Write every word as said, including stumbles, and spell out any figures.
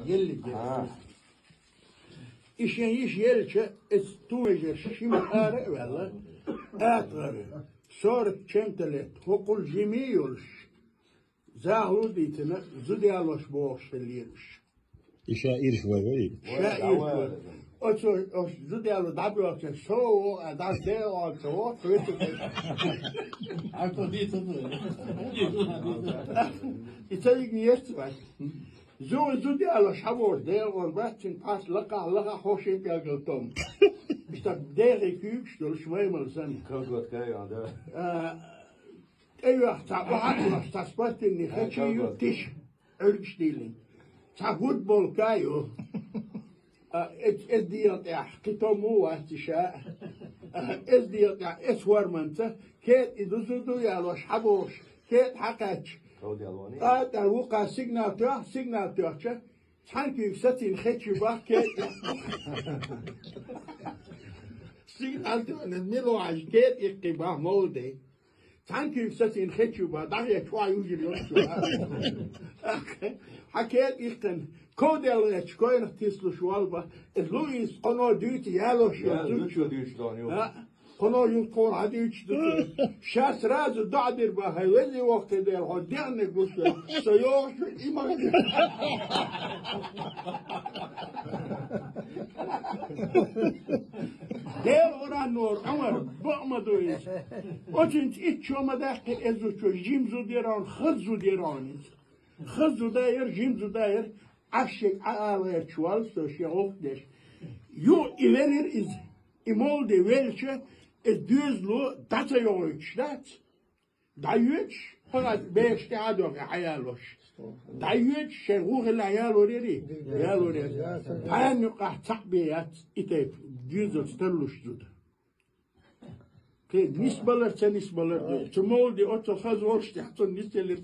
Елли герга. И шен йиша елча, эс тумажеш шима ара а ваьлла, атӀара, сорок чем-то лет, хӀокхул жима йолуш, захало а дийцина, зуда ялош бохуш хилла уьш. И ша ирш вай вай? Ша ирш вай. Оцо, оцо зуда яло дӀабоьлхуча, со ву, а дӀа де олу ца воху, хӀоьттина. Арту дийца ду. И ца вигна еш ца вац. Зу-, зуда ялош хьан воху, декъала бац цуьнан пхьарс лакхахь, лахахь хӀокху шен пӀелгал том. Иштта дехий куьйгаш долуш маймал санна. Колготка а йолу, да. А, тӀеюьйхина цхьа охьа а йолуш, цхьа спортивный хечи ю, тиша, Ӏуьргаш дийлина. Цхьа футболка а ю. А, эц-, эцу дегӀан тӀехь кхин томо вац и ша. А, эцу дегӀан тӀехь эцу форманца, кеда и ду, зуда ялош хьан бохуш, кеда хьан кхаьчча. Кхо дел ван и? ТӀа, тӀа вукхо сигнал тоьхна, сигнал тоьхча, цхьана куьйга сацийна хечи бах кеда. Сигнал тоьхна, мила вахьаш кеда иккхи бах молу де. Цхьана куьйга сацийна хечи бах, дӀахӀетта чохь южир йолчу. Хьан кеда иккхина, ков делла гӀерташ койнах тислуш валба, иза Луис кхуно дуьйцу ялош йолу зудчо. Дуьйцу дон ю. А, кхуно ю тхуна хьан дуьйцуш ду цо. Ша сразу доӀа дира бах, хьай везий воккхий Дела, хьо дегӀниг ву со, со йогӀуш ву и ма хеза. Дела Къуръан нора Ӏумар, бакъ ма ду иза. Оцуьнца итт шо ма даьккхира эзучо, жима зуда яра хьуна, хаза зуда яра хьуна иза. Хаза зуда яра, жима зуда яра, Ӏаш шега Ӏа ала гӀерташ валла со шен гӀуллакх деш. Юха и велира иза, и молу де велча, иза доьзало дӀа ца йогӀуьйтуш дац. ДӀайоьдуш, хӀара бехаш тӀе а дохий хьаялош. ДӀайоьдуш, шайн гӀо хилла ялор яри, ялор яри. Пхьарна юкъахь цхьаъ бен яц и тайпа доьзалца тарлуш зуда. Кхин нисбалар, ца нисбалар ду. Цу молу де оццул хаза волуш тӀехь цунна нисъелира.